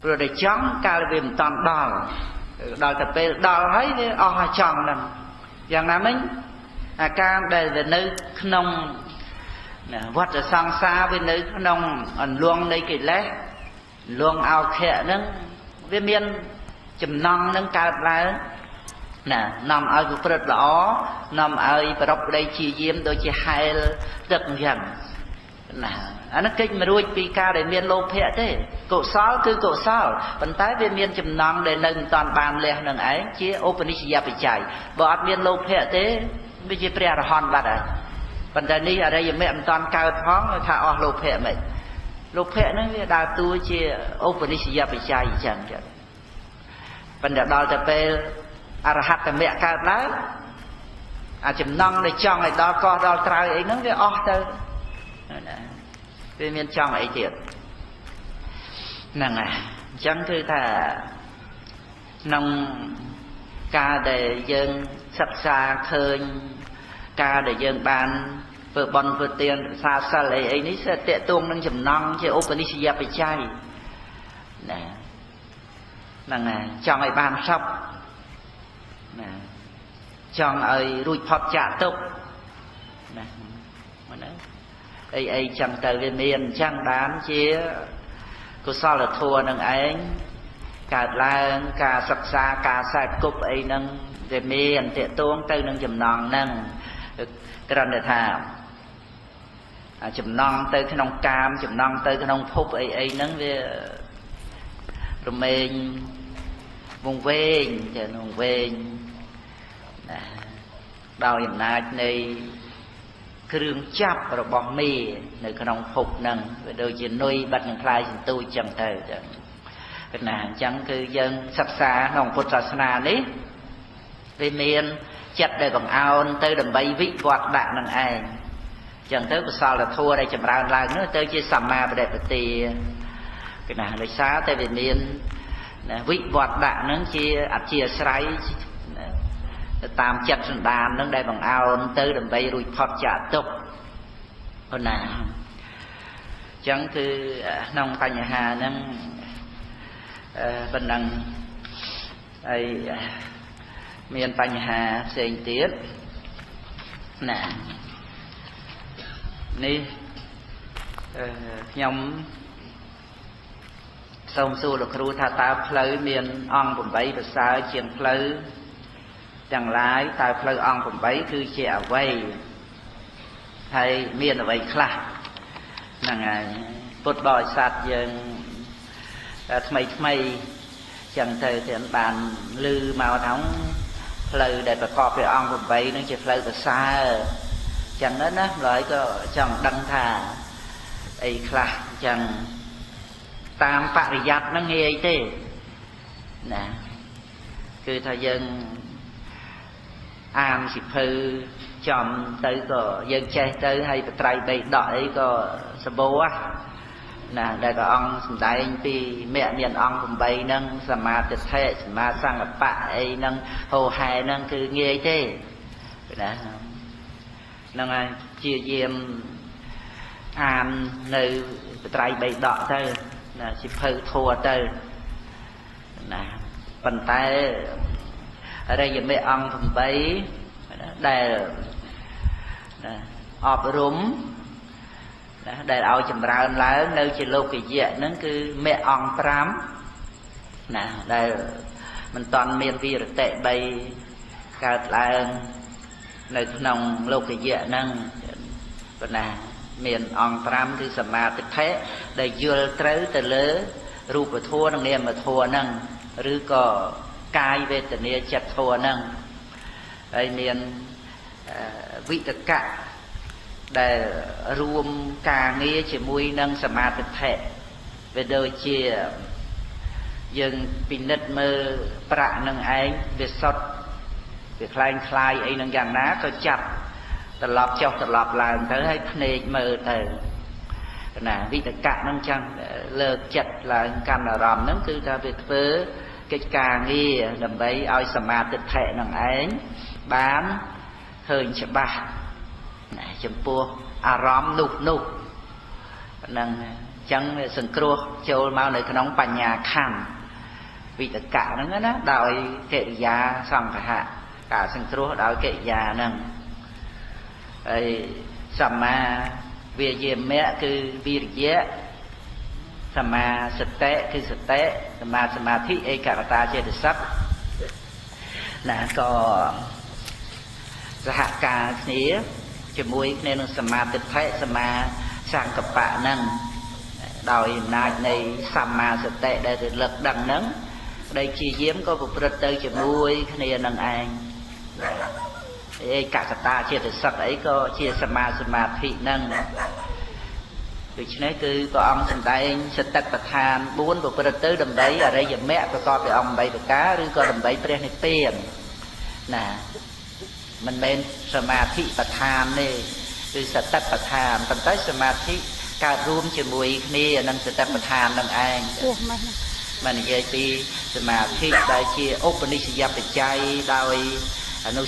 ព្រោះតែចង់កាលវាមិនតាន់ដល់ដល់តែពេលដល់ហើយវាអស់ចង់ហ្នឹងយ៉ាងណាមិញអាការដែលវានៅក្នុងវត្តសង្សារវានៅក្នុងអន្លង់នៃកិលេសអន្លង់អោខៈហ្នឹងវាមានចំណង់នឹងកើតឡើងណានាំឲ្យប្រព្រឹត្តល្អនាំឲ្យប្រពដីជាយាមដូចជាហែលទឹកអញ្ចឹងណាអានោះកិច្ចមិនរួចពីការដែលមានលោភៈទេកុសលគឺកុសលប៉ុន្តែវាមានចំណង់ដែលនៅមិនតាន់បានលះនឹងឯងជាឧបនិស្សយបច្ច័យបើអត់មានលោភៈទេវាជាព្រះអរហន្តបាត់ហើយប៉ុន្តែនេះអរិយមគ្គមិនតាន់កើតផងថាអស់លោភៈមិនលោភៈហ្នឹងវាដើរតួជាឧបនិស្សយបច្ច័យអញ្ចឹងចឹងប៉ុន្តែដល់តែពេលអរហត្តមគ្គកើតឡើងអាចំណង់ដែលចង់ឲ្យដល់កោះដល់ត្រើយអីហ្នឹងវាអស់ទៅណាវាមានចង់អីទៀតហ្នឹងហើយអញ្ចឹងគឺថាក្នុងការដែលយើងសិក្សាឃើញការដែលយើងបានធ្វើបុណ្យធ្វើទានរក្សាសិលអីអីនេះសិតតេតួងនឹងចំណង់ជាឧបនិស្សយបច្ច័យណាហ្នឹងហើយចង់ឲ្យបានសុខណាចង់ឲ្យរួចផុតចាកទុក្ខណាហ្នឹងអីអីចឹងទៅវាមានអញ្ចឹងបានជាកុសលធម៌នឹងឯងកើតឡើងការសិក្សាការខ្សែគប់អីហ្នឹងវាមានតេតួងទៅនឹងចំណងហ្នឹងគ្រាន់តែថាចំណងទៅក្នុងកាមចំណងទៅក្នុងភពអីអីហ្នឹងវារមែងវង្វេងចាវង្វេងណាដោយអំណាចនៃគ្រឿងចាប់របស់មេនៅក្នុងភពហ្នឹងវាដូចជានុយបាត់នឹងខ្លាយសន្ទូចចឹងទៅចឹងណាអញ្ចឹងគឺយើងសិក្សាក្នុងពុទ្ធសាសនានេះវាមានចិត្តដែលបង្អោនទៅដើម្បីវិវត្តដាក់នឹងឯងចឹងទៅកុសលធម៌ដែលចម្រើនឡើងនោះទៅជាសម្មាបដិបទាគឺណាដោយសារតែវាមានវិវត្តដាក់នឹងជាអធិស្រ័យទៅតាមចិត្តសន្តាននឹងដែលបង្អោនទៅដើម្បីរួចផុតចាកទុក្ខប៉ុណ្ណាអញ្ចឹងគឺក្នុងបញ្ហាហ្នឹងប៉ុណ្ណឹងហើយមានបញ្ហាផ្សេងទៀតណានេះខ្ញុំសូមសួរលោកគ្រូថាតើផ្លូវមានអង្គ8ប្រសើរជាងផ្លូវទាំងឡាយតើផ្លូវអង្គ8គឺជាអ្វីហើយមានអ្វីខ្លះហ្នឹងហើយពុទ្ធបរិស័ទយើងថ្មីថ្មីចឹងទៅទាំងបានឮមកថាផ្លូវដែលប្រកបដោយអង្គ8នឹងជាផ្លូវប្រសើរចឹងណាណាម្ល៉េះក៏ចង់ដឹងថាអីខ្លះចឹងតាមបរិយ័តហ្នឹងងាយទេណាគឺថាយើងអានសិភៅចំទៅក៏យើងចេះទៅហើយបត្រៃបីដកអីក៏សម្បូរណាដែលព្រះអង្គសម្ដែងពីមគ្គមានអង្គ8ហ្នឹងសមាទិដ្ឋិសមាសង្កបៈអីហ្នឹងហោហែហ្នឹងគឺងាយទេណាហ្នឹងហើយជាយាមអាននៅបត្រៃបីដកទៅណាសិភៅធัวទៅណាប៉ុន្តែអរិយមេអង្គ8ដែលអប់រំណាដែលឲ្យចម្រើនឡើងនៅជាលោកយៈហ្នឹងគឺមេអង្គ5ណាដែលមិនតាន់មានវិរតិ3កើតឡើងនៅក្នុងលោកយៈហ្នឹងប៉ុណ្ណាមានអង្គ5គឺសមាទិដ្ឋិដែលយល់ត្រូវទៅលើរូបធម៌និងនាមធម៌ហ្នឹងឬក៏កាយវេទនាចិត្តធម៌ហ្នឹងហើយមានវិតកៈដែលរួមការងារជាមួយនឹងសមាទិដ្ឋិវាដូចជាយើងពិនិត្យមើលប្រាក់នឹងឯងវាសុទ្ធវាคล้ายคล้ายអីនឹងយ៉ាងណាក៏ចាប់ត្រឡប់ចុះត្រឡប់ឡើងទៅហើយភ្នែកមើលទៅណាវិតកៈហ្នឹងចឹងលើកចិត្តឡើងកាន់អារម្មណ៍ហ្នឹងគឺថាវាធ្វើកិច្ចការងារដើម្បីឲ្យសមាទិដ្ឋិនឹងឯងបានឃើញច្បាស់ណាចំពោះអារម្មណ៍នោះនោះហ្នឹង ចឹងសង្គ្រោះចូលមកនៅក្នុងបញ្ញាខណ្ឌវិតកៈហ្នឹងណាដោយកិរិយាសង្ឃហៈការសង្គ្រោះដោយកិរិយាហ្នឹងហើយសម្មាវាយាមៈគឺវិរិយៈសម្មាសតិគឺសតិសម្មាសមាធិឯកកតាចេតសិកណាក៏សហការគ្នាជាមួយគ្នានឹងសមាទិដ្ឋិសមាសង្កបៈហ្នឹងដោយអំណាចនៃសម្មាសតិដែលរលឹកដឹងហ្នឹងក្តីជាយាមក៏ប្រព្រឹត្តទៅជាមួយគ្នានឹងឯងឯកកតាចេតសិកអីក៏ជាសមាសមាធិហ្នឹងដូច្នេះគឺព្រះអង្គសម្ដែងសតិប្បដ្ឋាន4ប្រព្រឹត្តទៅដើម្បីអរិយមគ្គប្រកបដោយអង្គ8ប្រការឬក៏ដើម្បីព្រះនិព្វានណាមិនមែនសមាធិបដ្ឋានទេគឺសតិប្បដ្ឋានប៉ុន្តែសមាធិកើតរួមជាមួយគ្នានឹងសតិប្បដ្ឋាននឹងឯងបាននិយាយពីសមាធិដែលជាឧបនិស្សយបច្ច័យដោយអនុ